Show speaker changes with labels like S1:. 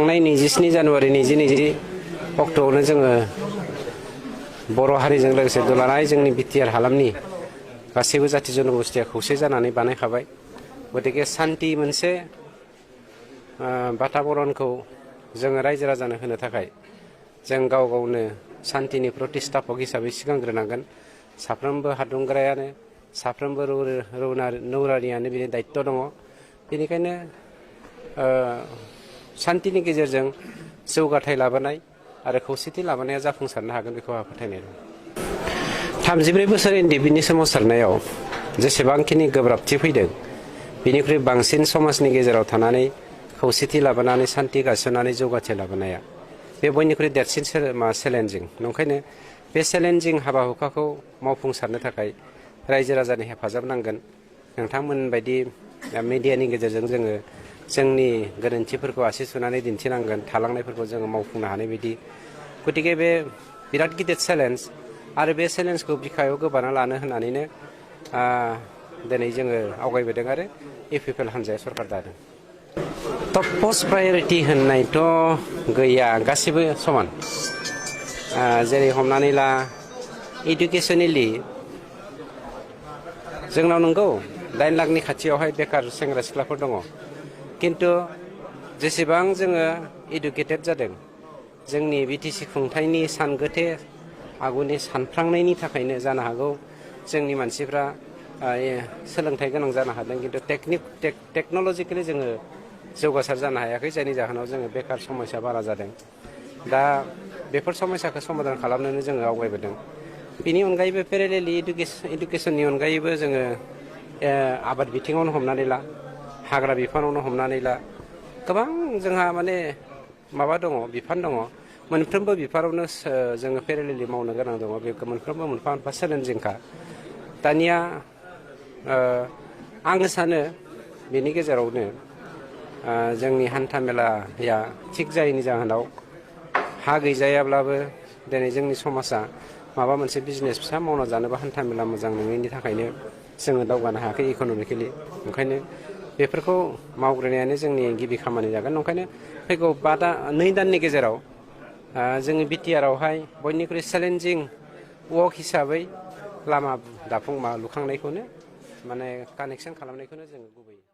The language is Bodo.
S1: थांनाय 27 जानुवारि 2020 अक्ट'आवनो जोङो बर' हारिजों लोगोसे दुलाराय जोंनि बिटिआर हालामनि गासैबो जाथि जनगोष्ठीया खौसे जानानै बानायखाबाय। गतिके सान्ति मोनसे वाताबरणखौ जोङो रायजो राजानो होनो थाखाय जों गाव गावनो सान्तिनि प्रतिस्थापक हिसाबै सिगांग्रोनांगोन। साफ्रोमबो हादुंग्रायानो साफ्रोमबो नौरारियानो बिनि दायित्व दङ। बेनिखायनो सान्तिनि गेजेरजों जौगाथाय लाबोनाय आरो खौसेथि लाबोनाया जाफुंसारनो हागोन बेखौ आं फोथायनाय दं। 34 बोसोर इन्दिबिनि सोमावसारनायाव जेसेबांखिनि गोब्राबथि फैदों बिनिख्रुइ बांसिन समाजनि गेजेराव थानानै खौसेथि लाबोनानै सान्ति गायसननानै जौगाथाय लाबोनाया बे बयनिख्रुइ देरसिन चेलेन्जिं। नंखायनो बे चेलेन्जिं हाबा हुखाखौ मावफुंसारनो थाखाय रायजो राजानि हेफाजाब नांगोन। नोंथांमोन बायदि मिडियानि गेजेरजों जोङो जोंनि गोरोन्थिफोरखौ आसि सुनानै दिन्थिनांगोन, थालांनायफोरखौ जोङो मावफुंनो हानाय बायदि। गतिके बे बिराद गिदिर चेलेन्ज आरो बे चेलेन्जखौ बिखायाव गोबाना लानो होननानैनो दिनै जोङो आवगायबोदों आरो इउपिपिएल हान्जाया सरकार दादों। टप पस्ट प्रायरिटि होननायथ' गैया, गासिबो समान। जेरै हमनानै ला इडुकेसनेलि जोंनाव नंगौ 9 लाखनि खाथियावहाय बेकार सेंग्रा सिख्लाफोर दङ। किन्तु जेसेबां जोङो इडुकेटेड जादों जोंनि बिटिसि खुंथायनि सानगोथे आगुनि सानफ्रांनायनि थाखायनो जानो हागौ जोंनि मानसिफ्रा सोलोंथाइ गोनां जानो हादों। किन्तु टेक्न'लजिकेलि जोङो जौगासार जानो हायाखै, जायनि जाहोनाव जोङो बेकार समस्या बारा जादों। दा बेफोर समस्याखौ समाधान खालामनोनो जोङो आवगायबोदों। बेनि अनगायैबो पेरेलेलि इडुकेसननि अनगायैबो जोङो आबाद बिथिङावनो हमनानै ला, हाग्रा बिफानावनो हमनानै ला, गोबां जोंहा माने माबा दङ, बिफान दङ। मोनफ्रोमबो बिफानावनो जोङो पेरेलेलि मावनो गोनां दङ। बे मोनफ्रोमबो मोनफा मोनफा चेलेन्जिंखा। दानिया आङो सानो बेनि गेजेरावनो जोंनि हान्था मेलाया थिग जायैनि जाहोनाव हा गैजायाब्लाबो दिनै जोंनि समाजा माबा मोनसे बिजनेस फिसा मावना जानोबा हान्था मेला मोजां नङैनि थाखायनो जोङो दावगानो हायाखै इक'नमिकेलि। ओंखायनो बेफोरखौ मावग्रोनायानो जोंनि गिबि खामानि जागोन। ओंखायनो फैगौ 2 दाननि गेजेराव जोंनि बिटिआरआवहाय बयनिख्रुइ चेलेन्जिं वर्क हिसाबै लामा लुखांनायखौनो माने कानेक्सन खालामनायखौनो जोङो गुबैयै